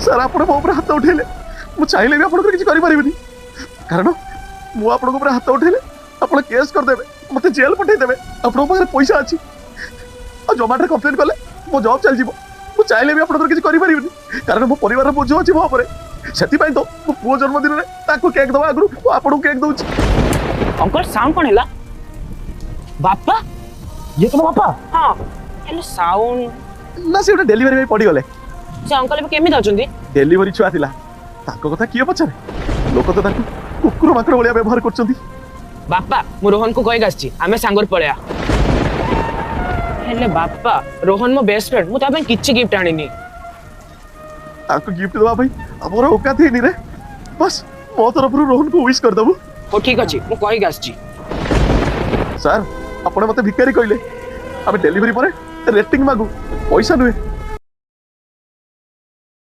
Sir, ଆପଣ ମୋ ଉପରେ ହାତ ଉଠେଇଲେ ମୁଁ ଚାହିଁଲେ ବି ଆପଣଙ୍କର କିଛି କରିପାରିବିନି, କାରଣ ମୁଁ ଆପଣଙ୍କ ଉପରେ ହାତ ଉଠେଇଲେ ଆପଣ କେସ୍ କରିଦେବେ, ମୋତେ ଜେଲ୍ ପଠେଇଦେବେ। ଆପଣଙ୍କ ପାଖରେ ପଇସା ଅଛି, ଆଉ ଜୋମାଟୋରେ କମ୍ପ୍ଲେନ୍ କଲେ ମୋ ଜବ୍ ଚାଲିଯିବ। ମୁଁ ଚାହିଁଲେ ବି ଆପଣଙ୍କର କିଛି କରିପାରିବିନି, କାରଣ ମୋ ପରିବାରର ବୋଝ ଅଛି ମୋ ଉପରେ। ସେଥିପାଇଁ ତ ମୋ ପୁଅ ଜନ୍ମଦିନରେ ତାକୁ କେକ୍ ଦେବା ଆଗରୁ ମୁଁ ଆପଣଙ୍କୁ କେକ୍ ଦଉଛି। ଅଙ୍କଲ, ସାଉଣ୍ଡ କଣ ହେଲା? ବାପା? ଇଏ ତୁମ ବାପା? ହଁ, ହେଲେ ସାଉଣ୍ଡ? ନା, ସେ ଗୋଟେ ଡେଲିଭରି ପାଇଁ ପଡ଼ିଗଲେ। ସେ ଅଙ୍କଲ ଏବେ କେମିତି ଅଛନ୍ତି? ଡେଲିଭରି ଛୁଆ ଥିଲା, ତାଙ୍କ କଥା କିଏ ପଚାରେ? ଲୋକ ତ ତାଙ୍କୁ କୁକୁର ମାଙ୍କଡ଼ ଭଳିଆ ବ୍ୟବହାର କରୁଛନ୍ତି। ବାପା, ମୁଁ ରୋହନକୁ କହିକି ଆସିଛି, ଆମେ ସାଙ୍ଗରେ ପଳେଇବା। ହେଲେ ବାପା, ରୋହନ ମୋ ବେଷ୍ଟ ଫ୍ରେଣ୍ଡ, ମୁଁ ତା ପାଇଁ କିଛି ଗିଫ୍ଟ ଆଣିନି। ତାଙ୍କୁ ଗିଫ୍ଟ ଦେବା ପାଇଁ ଆମର ଔକାତ ହେଇନି ରେ। ବାସ୍, ମୋ ତରଫରୁ ରୋହନକୁ ୱିଶ କରିଦବୁ। ହଉ, ଠିକ ଅଛି, ମୁଁ କହିକି ଆସିଛି। ସାର୍, ଆପଣ ମତେ ଭିକାରୀ କହିଲେ। ଆମେ ଡେଲିଭରି ପରେ ରେଟିଂ ମାଗୁ, ପଇସା ନୁହେଁ।